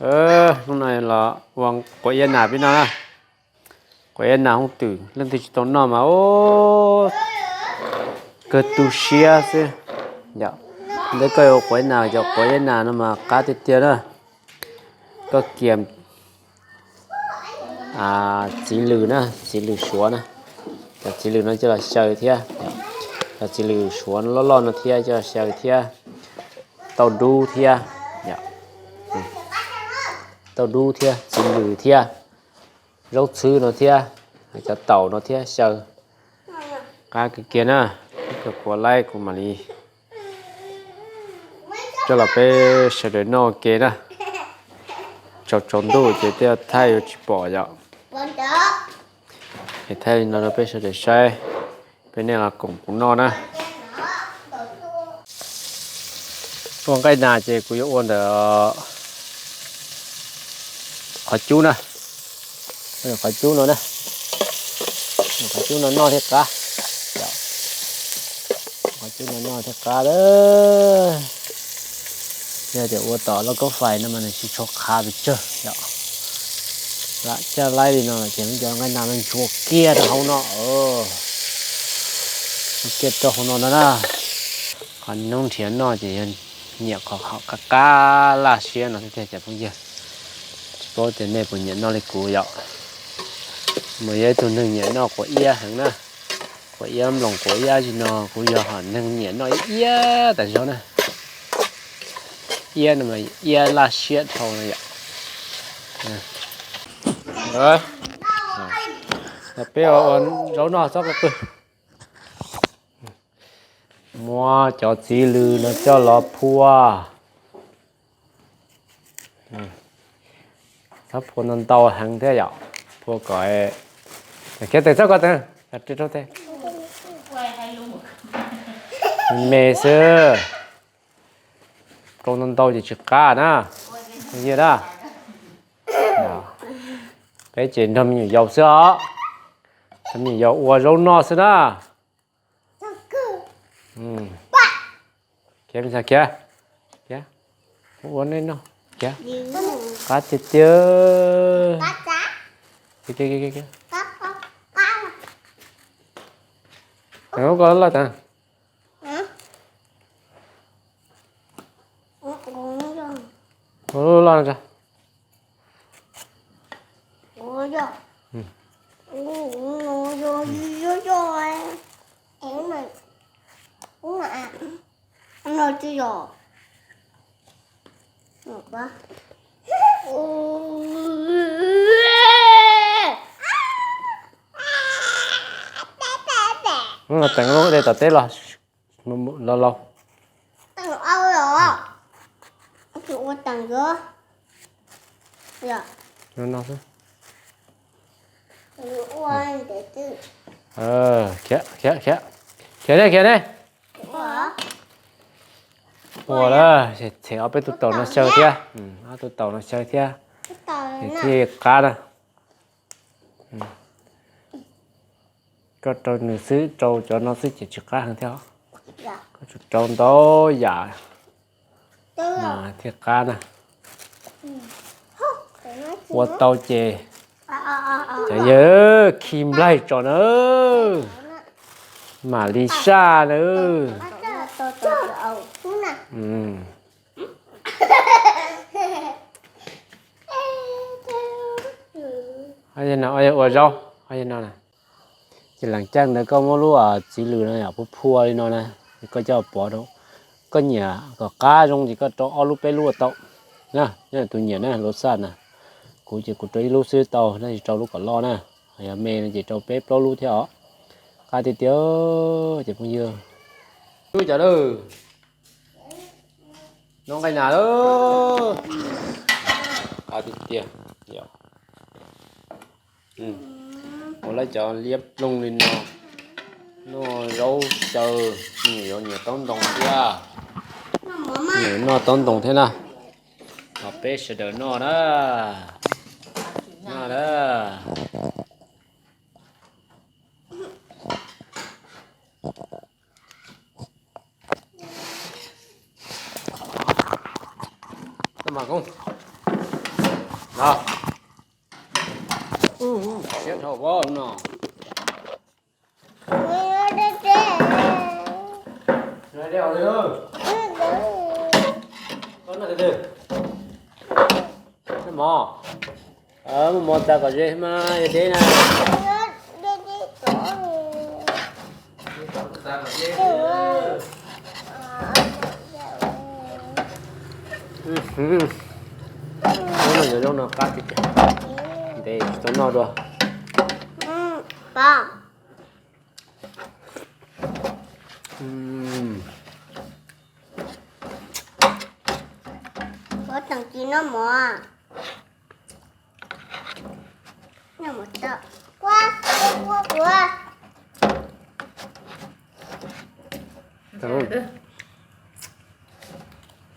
Hnub no los ua quav iab nas peb noj na. Quav iab nas hooj twm, leej twg tsis tau noj mas ua kawg tu siab xwb. Yom, ntawm koj yuav quav iab nas, cov quav iab nas no mas qab tiag tiag na. Koj kiag txiv lws na, txiv lws suav na, cov txiv lws no coj los xyaw thiab, cov txiv lws suav loj loj no thiab coj los xyaw thiab, tauj dub thiab, tauj dub thiab txiv lws thiab, zaub txhwb no thiab, cov taum no thiab xyaw. Qab kiag kiag na, koj kuv laib kuv mam li coj los peb sawv daws noj ua ke na. Tsaus tsaus ntuj ces tej thaij yuav tsis pom yom. Es thaij li no rau peb sawv daws saib, peb nej los koom kuv noj na. Ua nqaij nas ces kuv yuav ua ntawm qhov cub na, qhov cub no na, qhov cub no noj thiaj qab, qhov cub no noj thiaj qab lawm. Yog tias ua tom lub koob fais no mas nws tsis tshua qab pes tsawg yom. Lam caj laib li no ces cov nqaij nas no ntsuas kiag rau hauv no, ntsuas kiag rau hauv no no na. Qhov noob nrhiav noj ces yog nyiam qhov qab qab laj siab no thiab tiag cov phooj ywg. Tsis paub tias nej puas nyiam noj li kuv yom. Mas yog ib tug neeg nyiam noj quav iab heev na, quav iab nploos quav iab tsi no kuv yog hom neeg nyiam noj iab tas zog na. Iab no mas iab laj siab dhau no yom. Peb ua zaub noj txhob qw, muab cov txiv lws no coj los phua. Txhob phua ntau ntau heev thiab yom, phua kom khiav tes txhob ko tes, rau tes me xwb. Rau ntau ntau ces tsis qab na. Yog na, peb ces nrog me nyuam yaus xwb os, nrog me nyuam yaus ua zaub noj xwb na. Khiav, khiav, khiav, ua nej noj, khiav, qab tiag tiag. Ko loj tas, loj. Teem lub dej tom teb los, los laus. Khiav, khiav, khiav, khiav ne, khiav ne. Ua lawm, them ob peb tug taum no xyaw thiab, ob tug taum no xyaw thiab, thiaj qab na. Koj rau nws xwb, rau cov no xwb ces tsis qab heev thiab. Koj tsum rau ntau yam thiaj qab na. Ua tau ces cov yawg khi nplaig tso na, mam li saj na. Ua zaub, ces lees caij ntawd koj muab lub txiv lws no yom, phua phua li no na, koj coj pov rau. Koj nyiam kom qab zoo ces koj rau ob lub peb lub ua tau na. Yog tus nyiam na, lub xaj na. Kuv ces kuv rau ib lub xwb tau, tab sis rau lub kom loj na. Yog me no ces rau peb plaub lub thiab os. Qab tiag tiag ces phooj ywg. Lub cov lawm, noj nqaij nas lawm. Qab tiag tiag. Ua lawv cov liab ploog li no, noj zaub xyaw, me nyuam yaus nyiam taub ntoo thiab. Me nyuam noj taub ntoo thiab na. Los peb sawv daws noj na. Noj na. Siab dhau no. Mov, muaj mov tas kom ze mas yog deb na. Ub, no yuav zoo no qab tiag tiag. Ntev tsis tau noj dua. Ua teem ci noj mov.